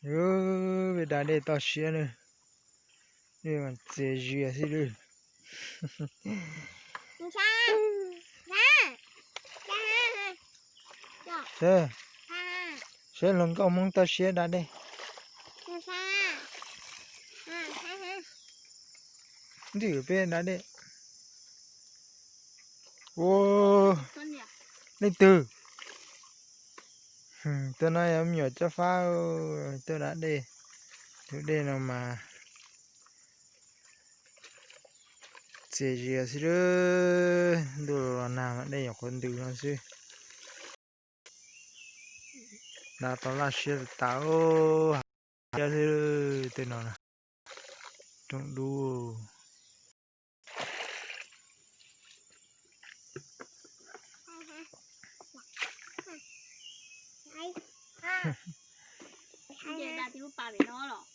Peb da dej toj siab na, dej mas txias zias xwb lawm. Saib hluas nkauj Hmoob toj siab da dej. Ntsib peb da dej. Ua, leej twg? Tuaj no yog me nyuam Cob Fab, tuaj da dej. Tus dej no mas txias zias xwb lawm, ntuj los nag mas dej nyuam qhuav ntws no xwb. Da tau laj siab tas tas, hav xwb tej no, rooj dub. Ces da tib lub pas pem no los?